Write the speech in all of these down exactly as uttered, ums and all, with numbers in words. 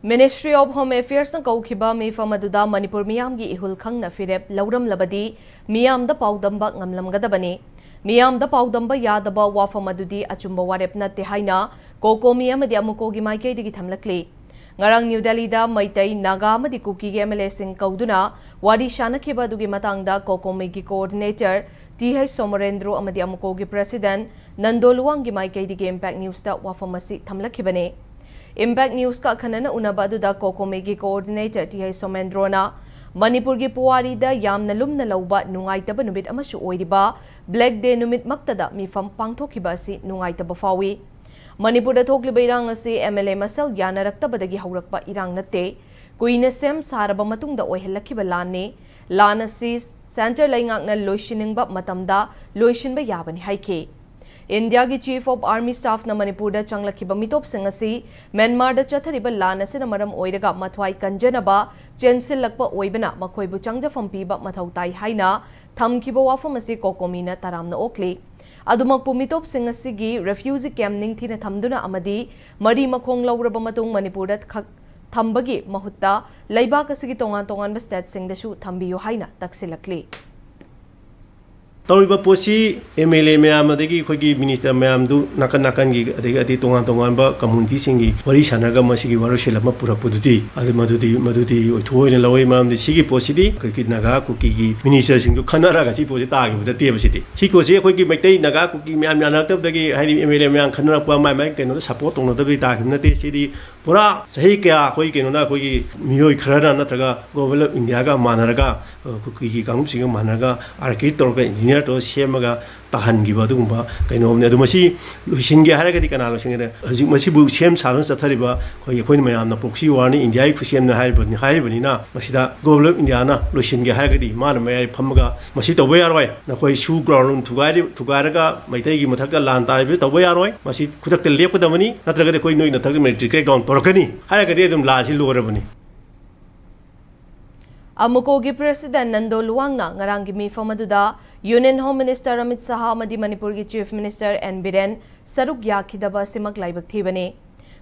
Ministry of Home Affairsꯅ ꯀꯧꯈꯤꯕ ꯃꯤꯐꯝ ꯑꯗꯨꯗ ꯃꯅꯤꯄꯨꯔ ꯃꯤꯌꯥꯝꯒꯤ ꯏꯍꯨꯜ ꯈꯪꯅ ꯐꯤꯔꯦꯞ ꯂꯧꯔꯝꯂꯕꯗꯤ ꯃꯤꯌꯥꯝꯗ ꯄꯥꯎꯗꯝꯕ ꯉꯝꯂꯝꯒꯗꯕꯅꯤ꯫ ꯃꯤꯌꯥꯝꯗ ꯄꯥꯎꯗꯝꯕ ꯌꯥꯗꯕ ꯋꯥꯐꯝ ꯑꯗꯨꯗꯤ ꯑꯆꯨꯝꯕ ꯋꯥꯔꯦꯞ ꯅꯠꯇꯦ ꯍꯥꯏꯅ ꯀꯣꯀꯣꯃꯤ ꯑꯃꯗꯤ ꯑꯃꯨꯀꯣꯒꯤ ꯃꯥꯏꯀꯩꯗꯒꯤ ꯊꯝꯂꯛꯂꯤ꯫ ꯉꯔꯥꯡ ꯅ꯭ꯌꯨ ꯗꯦꯜꯂꯤꯗ ꯃꯩꯇꯩ, ꯅꯥꯒꯥ ꯑꯃꯗꯤ ꯀꯨꯀꯤꯒꯤ MLAꯁꯤꯡ ꯀꯧꯗꯨꯅ ꯋꯥꯔꯤ ꯁꯥꯅꯈꯤꯕ ꯑꯗꯨꯒꯤ ꯃꯇꯥꯡꯗ ꯀꯣꯀꯣꯃꯤꯒꯤ coordinator ꯇꯤ ꯍꯩꯆ ꯁꯣꯃꯔꯦꯟꯗ꯭ꯔꯣ ꯑꯃꯗꯤ ꯑꯃꯨꯀꯣꯒꯤ president ꯅꯟꯗꯣ ꯂꯨꯋꯥꯡꯒꯤ ꯃꯥꯏꯀꯩꯗꯒꯤ Impact Newsꯇ ꯋꯥꯐꯝ ꯑꯁꯤ ꯊꯝꯂꯛꯈꯤꯕꯅꯤ꯫ Impact Newsꯀ ꯑꯈꯟꯅꯅ ꯎꯅꯕ ꯑꯗꯨꯗ ꯀꯣꯀꯣꯃꯤꯒꯤ coordinator ꯇꯤ ꯍꯩꯆ ꯁꯣꯃꯦꯟꯗ꯭ꯔꯣꯅ ꯃꯅꯤꯄꯨꯔꯒꯤ ꯄꯨꯋꯥꯔꯤꯗ ꯌꯥꯝꯅ ꯂꯨꯝꯅ ꯂꯧꯕ ꯅꯨꯡꯉꯥꯏꯇꯕ ꯅꯨꯃꯤꯠ ꯑꯃꯁꯨ ꯑꯣꯏꯔꯤꯕ Black Day ꯅꯨꯃꯤꯠꯃꯛꯇꯗ ꯃꯤꯐꯝ ꯄꯥꯡꯊꯣꯛꯈꯤꯕ ꯑꯁꯤ ꯅꯨꯡꯉꯥꯏꯇꯕ ꯐꯥꯎꯏ꯫ ꯃꯅꯤꯄꯨꯔꯗ ꯊꯣꯛꯂꯤꯕ ꯏꯔꯥꯡ ꯑꯁꯤ MLA ꯃꯁꯦꯜ ꯌꯥꯅꯔꯛꯇꯕꯗꯒꯤ ꯍꯧꯔꯛꯄ ꯏꯔꯥꯡ ꯅꯠꯇꯦ꯫ ꯀꯨꯏꯅ ꯁꯦꯝ ꯁꯥꯔꯕ ꯃꯇꯨꯡꯗ ꯑꯣꯏꯍꯜꯂꯛꯈꯤꯕ ꯂꯥꯟꯅꯤ꯫ ꯂꯥꯟ ꯑꯁꯤ centre ꯂꯩꯉꯥꯛꯅ ꯂꯣꯏꯁꯤꯟꯅꯤꯡꯕ ꯃꯇꯝꯗ ꯂꯣꯏꯁꯤꯟꯕ ꯌꯥꯕꯅꯤ ꯍꯥꯏꯈꯤ꯫ ꯏꯟꯗꯤꯌꯥꯒꯤ Chief of Army Staffꯅ ꯃꯅꯤꯄꯨꯔꯗ ꯆꯪꯂꯛꯈꯤꯕ ꯃꯤꯇꯣꯞꯁꯤꯡ ꯑꯁꯤ ꯃ꯭ꯌꯥꯟꯃꯥꯔꯗ ꯆꯠꯊꯔꯤꯕ ꯂꯥꯟ ꯑꯁꯤꯅ ꯃꯔꯝ ꯑꯣꯏꯔꯒ ꯃꯊ꯭ꯋꯥꯏ ꯀꯟꯖꯅꯕ ꯆꯦꯟꯁꯤꯜꯂꯛꯄ ꯑꯣꯏꯕꯅ ꯃꯈꯣꯏꯕꯨ ꯆꯪꯖꯐꯝ ꯄꯤꯕ ꯃꯊꯧ ꯇꯥꯏ ꯍꯥꯏꯅ ꯊꯝꯈꯤꯕ ꯋꯥꯐꯝ ꯑꯁꯤ ꯀꯣꯀꯣꯃꯤꯅ ꯇꯔꯥꯝꯅ ꯑꯣꯛꯂꯤ꯫ ꯑꯗꯨꯃꯛꯄꯨ ꯃꯤꯇꯣꯞꯁꯤꯡ ꯑꯁꯤꯒꯤ refugee camp ꯅꯤꯡꯊꯤꯅ ꯊꯝꯗꯨꯅ ꯑꯃꯗꯤ ꯃꯔꯤ ꯃꯈꯣꯡ ꯂꯧꯔꯕ ꯃꯇꯨꯡ ꯃꯅꯤꯄꯨꯔꯗ ꯈꯛ ꯊꯝꯕꯒꯤ ꯃꯍꯨꯠꯇ ꯂꯩꯕꯥꯛ ꯑꯁꯤꯒꯤ ꯇꯣꯉꯥꯟ ꯇꯣꯉꯥꯟꯕ stateꯁꯤꯡꯗꯁꯨ ꯊꯝꯕꯤꯌꯨ ꯍꯥꯏꯅ ꯇꯛꯁꯤꯜꯂꯛꯂꯤ꯫ ꯇꯧꯔꯤꯕ ꯄꯣꯠꯁꯤ MLA ꯃꯌꯥꯝ ꯑꯗꯒꯤ ꯑꯩꯈꯣꯏꯒꯤ minister ꯃꯌꯥꯝꯗꯨ ꯅꯥꯀꯟ ꯅꯥꯀꯟꯒꯤ ꯑꯗꯒꯤ ꯑꯇꯩ ꯇꯣꯉꯥꯟ ꯇꯣꯉꯥꯟꯕ communityꯁꯤꯡꯒꯤ ꯋꯥꯔꯤ ꯁꯥꯟꯅꯔꯒ ꯃꯁꯤꯒꯤ ꯋꯥꯔꯣꯏꯁꯤꯟ ꯑꯃ ꯄꯨꯔꯛꯄꯗꯨꯗꯤ ꯑꯗꯨ ꯃꯗꯨꯗꯤ ꯃꯗꯨꯗꯤ ꯑꯣꯏꯊꯣꯛꯑꯣꯏꯅ ꯂꯧꯋꯤ꯫ ꯃꯔꯝꯗꯤ ꯁꯤꯒꯤ ꯄꯣꯠꯁꯤꯗꯤ ꯑꯩꯈꯣꯏꯒꯤ ꯅꯥꯒꯥ ꯀꯨꯀꯤꯒꯤ ministerꯁꯤꯡꯗꯨ ꯈꯟꯅꯔꯒ ꯁꯤ ꯄꯣꯠꯁꯤ ꯇꯥꯈꯤꯕ ꯅꯠꯇꯦꯕ꯫ ꯁꯤꯗꯤ ꯁꯤ ꯄꯣꯠꯁꯤ ꯑꯩꯈꯣꯏꯒꯤ ꯃꯩꯇꯩ ꯅꯥꯒꯥ ꯀꯨꯀꯤ ꯃꯌꯥꯝ ꯌꯥꯅꯔꯛꯇꯕꯗꯒꯤ ꯍꯥꯏꯗꯤ MLA ꯃꯌꯥꯝ ꯈꯟꯅꯔꯛꯄ ꯃꯥꯏ ꯃꯥꯏ ꯀꯩꯅꯣꯗ support ꯇꯧꯅꯗꯕꯗꯤ ꯇꯥꯈꯤꯕ ꯅꯠꯇꯦ꯫ ꯁꯤꯗꯤ ꯄꯨꯔꯥ ꯆꯍꯤ ꯀꯌꯥ ꯑꯩꯈꯣꯏ ꯀꯩꯅꯣꯅ ꯑꯩꯈꯣꯏꯒꯤ ꯃꯤꯑꯣꯏ ꯈꯔꯅ ꯅꯠꯇ꯭ꯔꯒ Government of Indiaꯒ ꯃꯥꯟꯅꯔꯒ, ꯑ, ꯀꯨꯀꯤꯒꯤ ꯀꯥꯡꯂꯨꯞꯁꯤꯡꯒ ꯃꯥꯟꯅꯔꯒ architect ꯇꯧꯔꯒ engineer ꯇꯧꯔꯒ ꯁꯦꯝꯃꯒ ꯇꯥꯍꯟꯈꯤꯕ ꯑꯗꯨꯒꯨꯝꯕ ꯀꯩꯅꯣ ꯑꯃꯅꯤ꯫ ꯑꯗꯨ ꯃꯁꯤ ꯂꯣꯏꯁꯤꯟꯒꯦ ꯍꯥꯏꯔꯒꯗꯤ ꯀꯅꯥ ꯂꯣꯏꯁꯤꯟꯒꯗ? ꯍꯧꯖꯤꯛ ꯃꯁꯤꯕꯨ ꯁꯦꯝ ꯁꯥꯗꯨꯅ ꯆꯠꯊꯔꯤꯕ ꯑꯩꯈꯣꯏꯒꯤ, ꯑꯩꯈꯣꯏꯅ ꯃꯌꯥꯝꯅ proxy warꯅꯤ, ꯏꯟꯗꯤꯌꯥꯒꯤ ꯈꯨꯠꯁꯦꯝꯅ ꯍꯥꯏꯔꯤꯕꯅꯤ, ꯍꯥꯏꯔꯤꯕꯅꯤꯅ ꯃꯁꯤꯗ Government of Indiaꯅ ꯂꯣꯏꯁꯤꯟꯒꯦ ꯍꯥꯏꯔꯒꯗꯤ ꯃꯥꯅ ꯃꯌꯥꯏ ꯐꯝꯃꯒ ꯃꯁꯤ ꯇꯧꯕ ꯌꯥꯔꯣꯏ, ꯅꯈꯣꯏ ꯁꯨ ꯒ꯭ꯔꯥꯎꯟ ꯊꯨꯒꯥꯏꯔꯤ-, ꯊꯨꯒꯥꯏꯔꯒ ꯃꯩꯇꯩꯒꯤ ꯃꯊꯛꯇ ꯂꯥꯟ ꯇꯥꯔꯤꯕꯁꯤ ꯇꯧꯕ ꯌꯥꯔꯣꯏ, ꯃꯁꯤ ꯈꯨꯗꯛꯇ ꯂꯦꯞꯀꯗꯕꯅꯤ, ꯅꯠꯇ꯭ꯔꯒꯗꯤ ꯑꯩꯈꯣꯏ ꯅꯣꯏ ꯃꯊꯛꯇ military crackdown ꯇꯧꯔꯛꯀꯅꯤ ꯍꯥꯏꯔꯒꯗꯤ ꯑꯗꯨꯝ ꯂꯥꯟꯁꯤ ꯂꯣꯏꯔꯕꯅꯤ꯫ ꯑꯃꯨꯀꯣꯒꯤ president ꯅꯟꯗꯣ ꯂꯨꯋꯥꯡꯅ ꯉꯔꯥꯡꯒꯤ ꯃꯤꯐꯝ ꯑꯗꯨꯗ Union Home Minister Amit Shah ꯑꯃꯗꯤ ꯃꯅꯤꯄꯨꯔꯒꯤ Chief Minister ꯑꯦꯟ ꯕꯤꯔꯦꯟ ꯁꯔꯨꯛ ꯌꯥꯈꯤꯗꯕ ꯑꯁꯤꯃꯛ ꯂꯥꯏꯕꯛ ꯊꯤꯕꯅꯤ꯫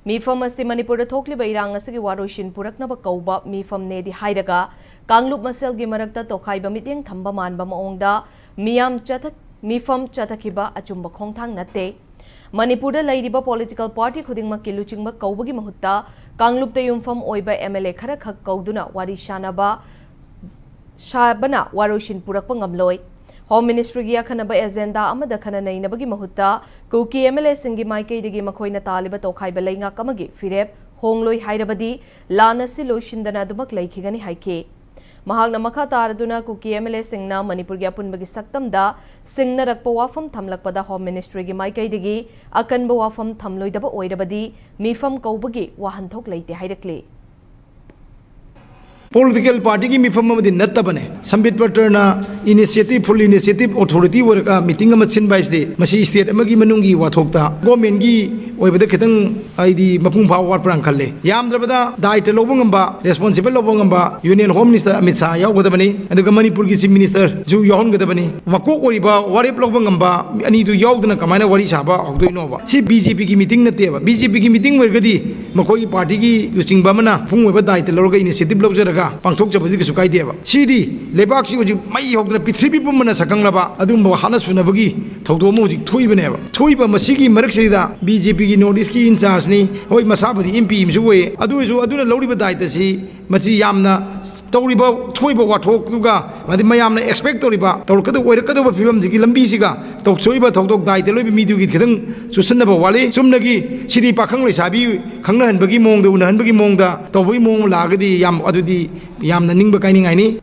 ꯃꯤꯐꯝ ꯑꯁꯤ ꯃꯅꯤꯄꯨꯔꯗ ꯊꯣꯛꯂꯤꯕ ꯏꯔꯥꯡ ꯑꯁꯤꯒꯤ ꯋꯥꯔꯣꯏꯁꯤꯟ ꯄꯨꯔꯛꯅꯕ ꯀꯧꯕ ꯃꯤꯐꯝꯅꯦꯗꯤ ꯍꯥꯏꯔꯒ, ꯀꯥꯡꯂꯨꯞ ꯃꯁꯦꯜꯒꯤ ꯃꯔꯛꯇ ꯇꯣꯈꯥꯏꯕ ꯃꯤꯠꯌꯦꯡ ꯊꯝꯕ ꯃꯥꯟꯕ ꯃꯑꯣꯡꯗ ꯃꯤꯌꯥꯝ ꯆꯠꯊ-, ꯃꯤꯐꯝ ꯆꯠꯊꯈꯤꯕ ꯑꯆꯨꯝꯕ ꯈꯣꯡꯊꯥꯡ ꯅꯠꯇꯦ꯫ ꯃꯅꯤꯄꯨꯔꯗ ꯂꯩꯔꯤꯕ political party ꯈꯨꯗꯤꯡꯃꯛꯀꯤ ꯂꯨꯆꯤꯡꯕ ꯀꯧꯕꯒꯤ ꯃꯍꯨꯠꯇ ꯀꯥꯡꯂꯨꯞꯇ ꯌꯨꯝꯐꯝ ꯑꯣꯏꯕ M L A ꯈꯔꯈꯛ ꯀꯧꯗꯨꯅ ꯋꯥꯔꯤ ꯁꯥꯅꯕ ꯁꯥꯕꯅ ꯋꯥꯔꯣꯏꯁꯤꯟ ꯄꯨꯔꯛꯄ ꯉꯝꯂꯣꯏ꯫ Home Ministryꯒꯤ ꯑꯈꯟꯅꯕ agenda ꯑꯃꯗ ꯈꯟꯅ ꯅꯩꯅꯕꯒꯤ ꯃꯍꯨꯠꯇ ꯀꯨꯀꯤ M L Aꯁꯤꯡꯒꯤ ꯃꯥꯏꯀꯩꯗꯒꯤ ꯃꯈꯣꯏꯅ ꯇꯥꯜꯂꯤꯕ ꯇꯣꯈꯥꯏꯕ ꯂꯩꯉꯥꯛ ꯑꯃꯒꯤ ꯐꯤꯔꯦꯞ ꯍꯣꯡꯂꯣꯏ ꯍꯥꯏꯔꯕꯗꯤ ꯂꯥꯟ ꯑꯁꯤ ꯂꯣꯏꯁꯤꯟꯗꯅ ꯑꯗꯨꯃꯛ ꯂꯩꯈꯤꯒꯅꯤ ꯍꯥꯏꯈꯤ꯫ ꯃꯍꯥꯛꯅ ꯃꯈꯥ ꯇꯥꯔꯗꯨꯅ ꯀꯨꯀꯤ M L Aꯁꯤꯡꯅ ꯃꯅꯤꯄꯨꯔꯒꯤ ꯑꯄꯨꯟꯕꯒꯤ ꯁꯛꯇꯝꯗ ꯁꯤꯡꯅꯔꯛꯄ ꯋꯥꯐꯝ ꯊꯝꯂꯛꯄꯗ Home Ministryꯒꯤ ꯃꯥꯏꯀꯩꯗꯒꯤ ꯑꯀꯟꯕ ꯋꯥꯐꯝ ꯊꯝꯂꯣꯏꯗꯕ ꯑꯣꯏꯔꯕꯗꯤ ꯃꯤꯐꯝ ꯀꯧꯕꯒꯤ ꯋꯥꯍꯟꯊꯣꯛ ꯂꯩꯇꯦ ꯍꯥꯏꯔꯛꯂꯤ꯫ Political partyꯒꯤ ꯃꯤꯐꯝ ꯑꯃꯗꯤ ꯅꯠꯇꯕꯅꯦ꯫ ꯁꯝꯕꯤꯠ ꯄꯇ꯭ꯔꯅ initiative, full initiative authority ꯑꯣꯏꯔꯒ meeting ꯑꯃ ꯁꯤꯟꯕ ꯍꯥꯏꯁꯤꯗꯤ ꯃꯁꯤ state ꯑꯃꯒꯤ ꯃꯅꯨꯡꯒꯤ ꯋꯥꯊꯣꯛꯇ governmentꯒꯤ ꯑꯣꯏꯕꯗ ꯈꯤꯇꯪ ꯍꯥꯏꯗꯤ ꯃꯄꯨꯡ ꯐꯥꯕ ꯋꯥꯠꯄ꯭ꯔꯥꯅ ꯈꯜꯂꯦ꯫ ꯌꯥꯝꯗ꯭ꯔꯕꯗ ꯗꯥꯏꯇ ꯂꯧꯕ ꯉꯝꯕ, responsible ꯂꯧꯕ ꯉꯝꯕ Union Home Minister Amit Shah ꯌꯥꯎꯒꯗꯕꯅꯤ, ꯑꯗꯨꯒ ꯃꯅꯤꯄꯨꯔꯒꯤ Chief Ministerꯁꯨ ꯌꯥꯎꯍꯟꯒꯗꯕꯅꯤ꯫ ꯃꯀꯣꯛ ꯑꯣꯏꯔꯤꯕ ꯋꯥꯔꯦꯞ ꯂꯧꯕ ꯉꯝꯕ ꯑꯅꯤꯗꯨ ꯌꯥꯎꯗꯅ ꯀꯃꯥꯏꯅ ꯋꯥꯔꯤ ꯁꯥꯕ ꯍꯧꯗꯣꯏꯅꯣꯕ? ꯁꯤ BJPꯒꯤ meeting ꯅꯠꯇꯦꯕ꯫ BJPꯒꯤ meeting ꯑꯣꯏꯔꯒꯗꯤ ꯃꯈꯣꯏꯒꯤ partyꯒꯤ ꯂꯨꯆꯤꯡꯕ ꯑꯃꯅ ꯃꯄꯨꯡ ꯑꯣꯏꯕ ꯗꯥꯏꯇ ꯂꯧꯔꯒ initiative ꯂꯧꯖꯔꯒ ꯄꯥꯡꯊꯣꯛꯆꯕꯗꯤ ꯀꯩꯁꯨ ꯀꯥꯏꯗꯦꯕ꯫ ꯁꯤꯗꯤ ꯂꯩꯕꯥꯛꯁꯤ ꯍꯧꯖꯤꯛ ꯃꯩ ꯍꯧꯗꯅ ꯄ꯭ꯔꯤꯊꯤꯕꯤ ꯄꯨꯝꯕꯅ ꯁꯛꯈꯪꯂꯕ ꯑꯗꯨꯒꯨꯝꯕ ꯍꯥꯠꯅ ꯁꯨꯅꯕꯒꯤ ꯊꯧꯗꯣꯛ ꯑꯃ ꯍꯧꯖꯤꯛ ꯊꯣꯛꯏꯕꯅꯦꯕ꯫ ꯊꯣꯛꯏꯕ ꯃꯁꯤꯒꯤ ꯃꯔꯛꯁꯤꯗ BJPꯒꯤ North Eastꯀꯤ inchargeꯅꯤ, ꯍꯣꯏ, ꯃꯁꯥꯕꯨꯗꯤ MP ꯑꯃꯁꯨ ꯑꯣꯏꯌꯦ, ꯑꯗꯨ ꯑꯣꯏꯔꯁꯨ ꯑꯗꯨꯅ ꯂꯧꯔꯤꯕ ꯗꯥꯏꯇꯁꯤ ꯃꯁꯤ ꯌꯥꯝꯅ ꯇꯧꯔꯤꯕ ꯊꯣꯛꯏꯕ ꯋꯥꯊꯣꯛꯇꯨꯒ, ꯑꯃꯗꯤ ꯃꯌꯥꯝꯅ expect ꯇꯧꯔꯤꯕ ꯇꯧꯔꯛꯀꯗꯕ ꯑꯣꯏꯔꯛꯀꯗꯕ ꯐꯤꯕꯝꯁꯤꯒꯤ ꯂꯝꯕꯤꯁꯤꯒ ꯇꯧꯊꯣꯛꯏꯕ ꯊꯧꯗꯣꯛ ꯗꯥꯏꯇ ꯂꯧꯔꯤꯕ ꯃꯤꯗꯨꯒꯤ ꯈꯤꯇꯪ ꯆꯨꯁꯟꯅꯕ ꯋꯥꯠꯂꯤ꯫ ꯆꯨꯝꯅꯒꯤ ꯁꯤꯗꯤ ꯄꯥꯈꯪ ꯂꯩꯁꯥꯕꯤ ꯈꯪꯅꯍꯟꯕꯒꯤ ꯃꯑꯣꯡꯗ, ꯎꯅꯍꯟꯕꯒꯤ ꯃꯑꯣꯡꯗ ꯇꯧꯕꯒꯤ ꯃꯑꯣꯡ ꯂꯥꯛꯑꯒꯗꯤ ꯌꯥꯝ, ꯑꯗꯨꯗꯤ ꯌꯥꯝꯅ ꯅꯤꯡꯕ ꯀꯥꯏꯅꯤꯡꯉꯥꯏꯅꯤ꯫